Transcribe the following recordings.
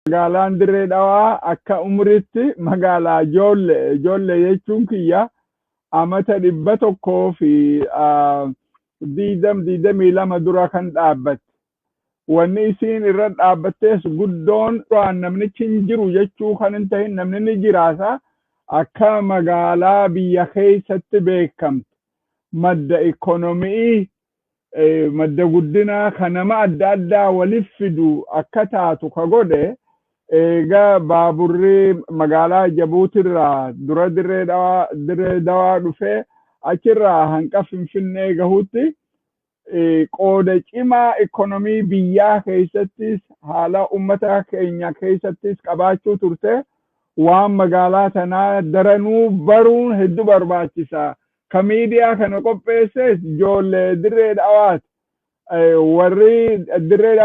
Magaalaan Dirree Dhawaa akka umritti magaalaa ijoollee, ijoollee jechuun kiyya amata 122 dura kan dhaabbatte. Wanni isiin irra dhaabbattees guddoon duraan namnichi hin jiru jechuu kan hin tahin, namni ni jiraata, akka magaalaa biyya keessatti beekamte, madda ikonomii, madda guddinaa kan nama adda addaa walif fidu akka taatu ka godhe, eega baaburri magaalaa Jabuutirraa dura Dirree Dawaa dhufee achirraa hanqa Finfinnee gahutti qooda cimaa ikonomii biyyaa keessattis haala ummata keenya keessattis qabaachuu turte. Waan magaalaa tanaa daranuu baruun hedduu barbaachisa. Ka miidiyaa kana qopheesses ijoollee Dirree Dhawaati. Warri Dirree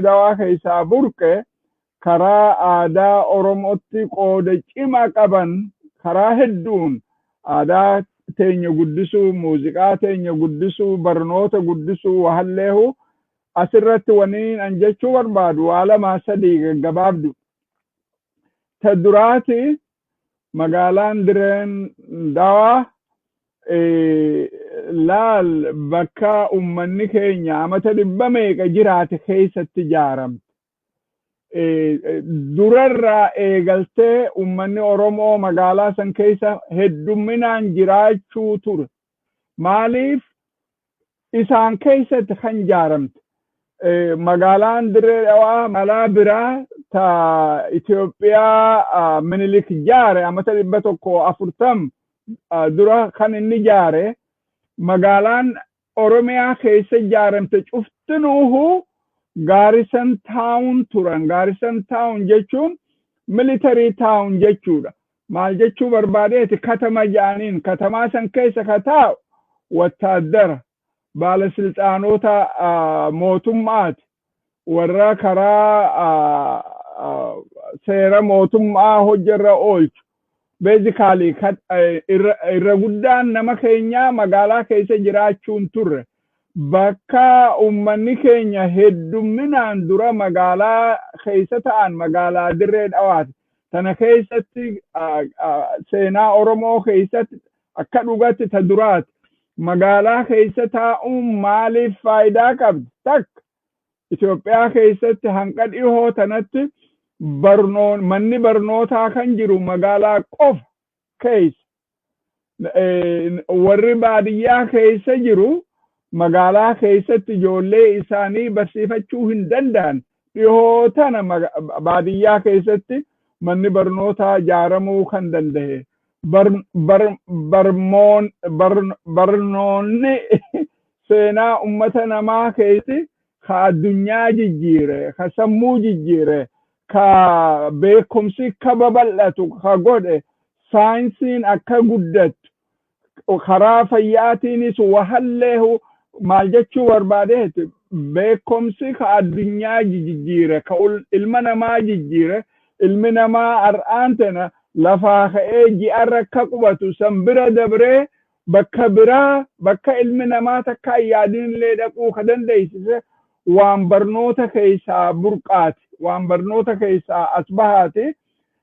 Dawaa keessaa burqe karaa aadaa Oromootti qooda cimaa qaban, karaa hedduun aadaa teenya guddisuu, muuziqaa teenya guddisuu, barnoota guddisuu wahalleehu. Asirratti waniin an jechuu barbaadu waa lamaa sadii gaggabaabdu. Ta duraati, magaalaan Dirreen Dawaa laal bakka ummanni keenya amata dhibba meeqa jiraate keessatti ijaaramte. Durarraa eegaltee ummanni Oromoo magaalaa san keessa heddumminaan jiraachuu ture. Maaliif isaan keessatti kan ijaaramte? Magaalaan Dirree Dhawaa magaalaa biraa ta Itoophiyaa Minilik ijaare, amata 140 dura kan inni ijaare. Magaalaan Oromiyaa keessa ijaaramte cuftinuuhu garrison town turan. Garrison town jechuun military town jechuudha. Maal jechuu barbaadeeti? Katama ja'aniin katamaa san keessa ka taa'u wattaaddara, baalasilxaanota mootummaati, warra karaa seera mootummaa hojjarra oolchu. Basically, irra guddaan nama keenyaa magaalaa keessa jiraachuun turre. Bakka ummanni keenya heddumminaan dura magaalaa keessa ta'an magaalaa Dirree Dhawaati. Tana keessatti seenaa Oromoo keessatti akka dhugatti ta duraati. Magaalaa keessa taa'uun maaliif faayidaa qabdi? Takka, Itoophiyaa keessatti hanqa dhihoo tanatti manni barnootaa kan jiru magaalaa qofa keessa. Warri baadiyyaa keessa jiru magaalaa keessatti ijoollee isaanii barsiifachuu hin danda'an. Dhihoo tana baadiyyaa keessatti manni barnootaa ijaaramuu kan danda'e. Barnoonni seenaa ummata namaa keessatti ka addunyaa jijjiire, ka sammuu jijjiire, ka beekumsi ka babal'atu ka godhe, saayinsiin akka guddattu, karaa fayyaatiinis wahalleehu. Maal jechuu barbaadeeti? Beekumsi ka addunyaa jijjiire, ka ilma namaa jijjiire, ilmi namaa har'aan tana lafaa ka'ee ji'arra akka qubatu, san bira dabree bakka biraa bakka ilmi namaa takka yaadinillee dhaquu ka dandeessise waan barnoota keessaa burqaati, waan barnoota keessaa as bahaati.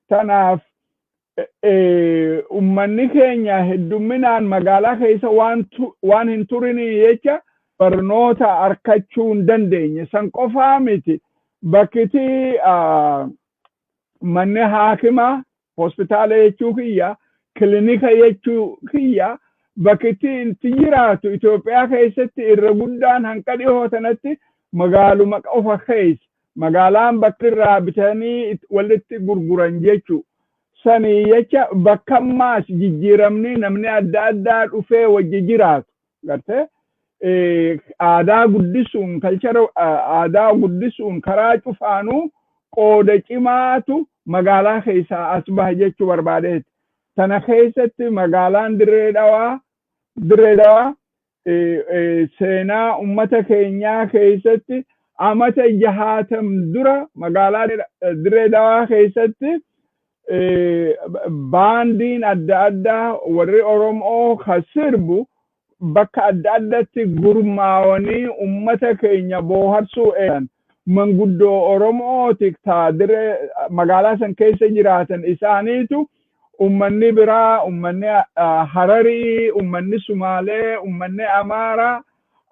Tanaaf ummanni keenya heddumminaan magaalaa keessa waan hin turinii jecha barnoota arkachuu hin dandeenye. San qofaa miti, bakkiti manni haakimaa, hospitaala jechuu kiyya, kilinika jechuu kiyya, bakkitti itti jiraatu Itoophiyaa keessatti irra guddaan hanqa dhihoo sanatti magaaluma qofa keessa, magaalaan bakki irraa bitanii walitti gurguran jechuu. Sanii jecha bakka ammaas jijjiiramni namni adda addaa dhufee wajji jiraatu garte aadaa guddisuun, culture aadaa guddisuun karaa cufaanuu qooda cimaatu magaalaa keessaa as baha jechuu barbaadeeti. Tana keessatti magaalaan Dirree Dhawaa seenaa ummata keenyaa keessatti amata 60 dura magaalaa Dirree Dhawaa keessatti baandiin adda addaa warri Oromoo ka sirbu bakka adda addatti gurmaawanii ummata keenya booharsuu eegan. Manguddoo Oromooti dirree magaalaa san keessa jiraatan isaaniitu ummanni biraa, ummanni Hararii, ummanni Sumaalee, ummanni Amaaraa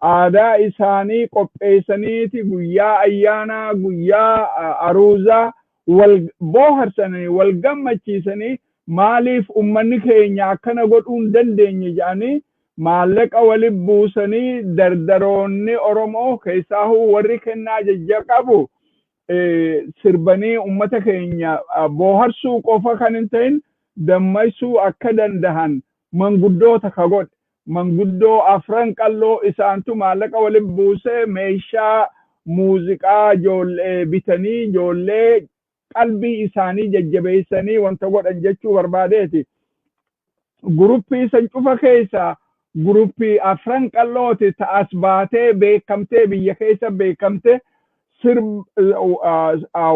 aadaa isaanii qopheessaniiti guyyaa ayyaanaa, guyyaa aruuzaa wal booharsanii, wal gammachiisanii, maaliif ummanni keenya akkana godhuu hin dandeenye jedhanii maallaqa walitti buusanii, dardaroonni Oromoo keessaahuu warri kennaa jajja qabu sirbanii ummata keenya booharsuu qofa kan hin ta'in dammaysuu akka dandahan manguddoota ka godhe. Manguddoo Afran Qalloo isaantu maallaqa walitti buusee meeshaa muuziqaa ijoollee bitanii ijoollee qalbii isaanii jajjabeessanii wanta godhan jechuu barbaadeeti. Guruppii san cufa keessa guruppii Afran Qallooti ta'as baatee beekamtee, biyya keessa beekamte.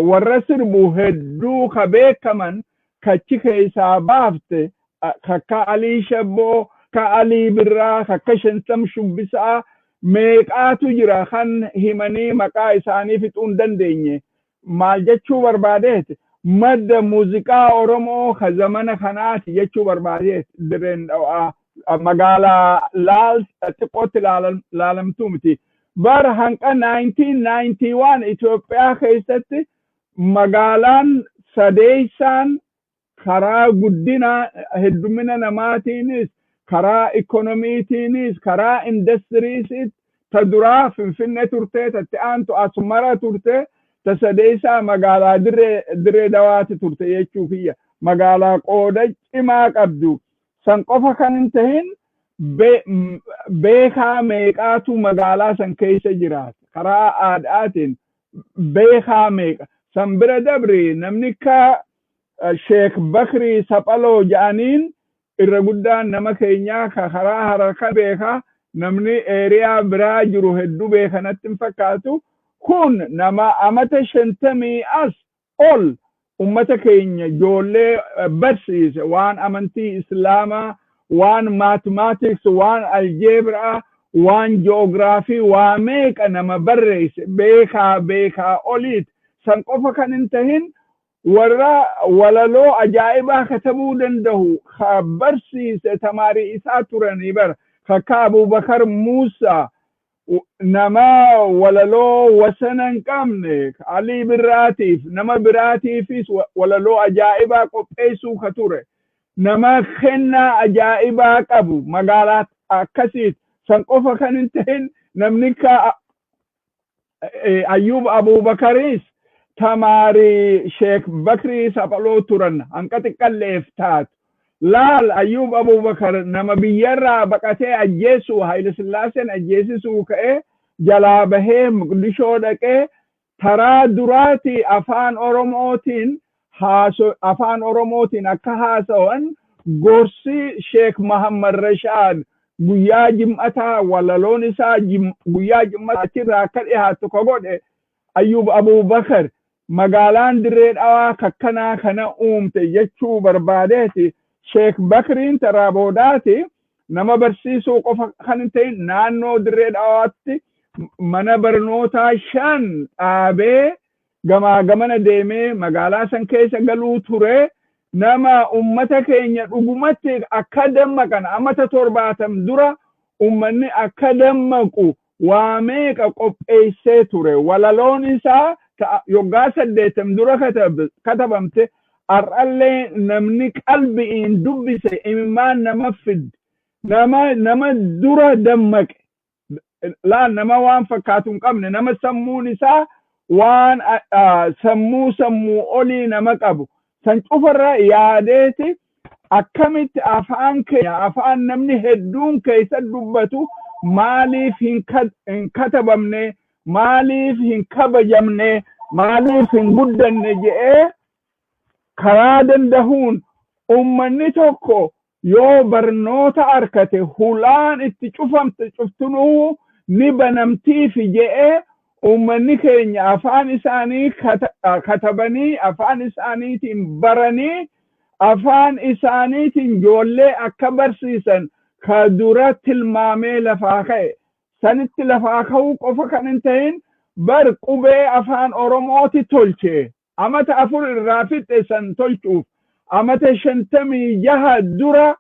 Warra sirbu hedduu ka beekaman kachi keessaa baafte, kakka Alii Shabboo, ka Alii Birraa, kakka Shantam Shubbisaa, meeqaatu jira kan himanii maqaa isaanii fixuu hin dandeenye. Maal jechuu barbaadeeti? Madda muuziqaa Oromoo ka zamana kanaati jechuu barbaadeeti. Dirreen Dhawaa magaalaa laal xiqqootti laalamtuu miti. Bara hanqa 1991 Itoophiyaa keessatti magaalaan sadeessaan karaa guddina heddumina namaatiinis, karaa ikonomiitiinis, karaa indastiriisis ta duraa Finfinnee turte, tatti aantu Asmara turte, ta sadeessaa magaalaa Dirree Dawaati turte jechuu kiyya. Magaalaa qooda cimaa qabdu. San qofa kan hin tahin, beekaa meeqaatu magaalaa san keessa jiraata? Karaa aadaatiin beekaa meeqa? San bira dabri, namni ka Sheek Bakrii Saphaloo jedhaniin irra guddaan nama keenyaa ka karaa Hararka beekaa, namni eeriyaa biraa jiru hedduu beekanatti hin fakkaatu. Kun nama amata 50 as ol ummata keenya ijoollee barsiise, waan amantii Islaamaa, waan mathematics, waan aljeebraa, waan ji'oogiraafii, waa meeqa nama barreesse, beekaa beekaa oliit. San qofa kan hin tahin, warra walaloo ajaa'ibaa katabuu danda'u ka barsiise tamaarii isaa turanii bara, kakka Abubakar Muusaa, nama walaloo wasana hin qabne, Alii Birraatiif nama biraatiifis walaloo ajaa'ibaa qopheessuu ka ture, nama kennaa ajaa'ibaa qabu magaalaa akkasiit. San qofa kan hin tahin, namni ka Ayyub Abubakaris tamaarii Sheek Bakrii Saphaloo turan hanqa xiqqalleef taatu. Laal, Ayyub Abubakar nama biyyarraa baqatee ajjeesuu Haayile Sillaaseen ajjeesisuu ka'ee jalaa bahee Muqdishoo dhaqee taraa duraati afaan Oromootiin akka haasawan gorsi Sheek Mahammad Rashaad guyyaa jim'ataa walaloon isaa guyyaa jim'ataa achirraa akka dhiyaatu ka godhe Ayyub Abubakar. Magaalaan Dirree Dhawaa kakkanaa kana uumte jechuu barbaadeeti. Sheek Bakriin taraa boodaati nama barsiisuu qofa kan hin ta'in, naannoo Dirree Dhawaatti mana barnootaa shan dhaabee gamaa gamana deemee magaalaa san keessa galuu ture. Nama ummata keenya dhugumatti akka dammaqan, amata 70 dura ummanni akka dammaqu waa meeqa qopheessee ture. Walaloon isaa yoggaa 80 dura katabamte har'allee namni qalbi'iin dubbise imimmaan nama fidde. Nama dura dammaqe. Laal, nama waan fakkaatu hin qabne, nama sammuun isaa waan sammuu sammuu olii nama qabu. San cufarra yaadeeti akkamitti afaan keenya, afaan namni hedduun keessa dubbatu, maaliif hin katabamne, maaliif hin kabajamne, maaliif hin guddanne je'ee karaa dandahuun, ummanni tokko yoo barnoota arkate hulaan itti cufamte cuftunuu ni banamtiifi je'ee, ummanni keenya afaan isaanii katabanii, afaan isaaniitiin baranii, afaan isaaniitiin ijoollee akka barsiisan ka dura tilmaamee lafaa ka'e. Sanitti lafaa ka'uu qofa kan hin ta'in, Bar qubee Afaan Oromooti tolche. Amata 4 irraa fixe san tolchuuf. Amata 56 dura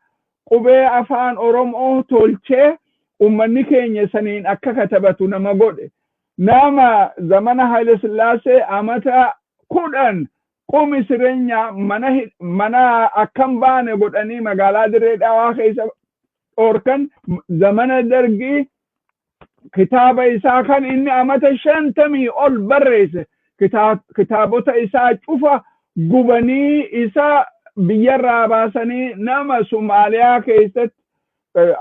qubee Afaan Oromoo tolchee ummanni keenya saniin akka katabatu nama godhe. Nama zamana Haile Sillaasee amata 10 qumi sirenya mana akkam baane godhanii magaalaa Dirree Dhawaa keessa dhoorkan. Zamana Dargii kitaaba isaa kan inni amata 50 ol barreesse, kitaabota isaa cufa gubanii isa biyyarraa baasanii nama Somaaliyaa keessatti,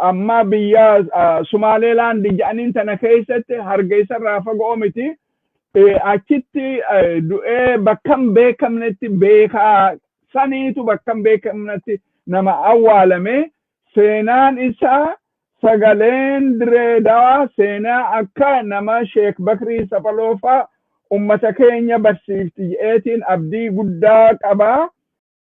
amma biyya Sumaaleelaand jedhaniin tana keessatti, Hargeessarraa fagoo miti. Achitti du'ee bakka hin beekamnetti, beekaa saniitu bakka hin beekamnetti nama awwaalame. Seenaan isaa, sagaleen Diree Dawaa seenaa akka nama Sheek Bakrii Saphaloofaa ummata keenya barsiifti je'eetiin abdii guddaa qabaa.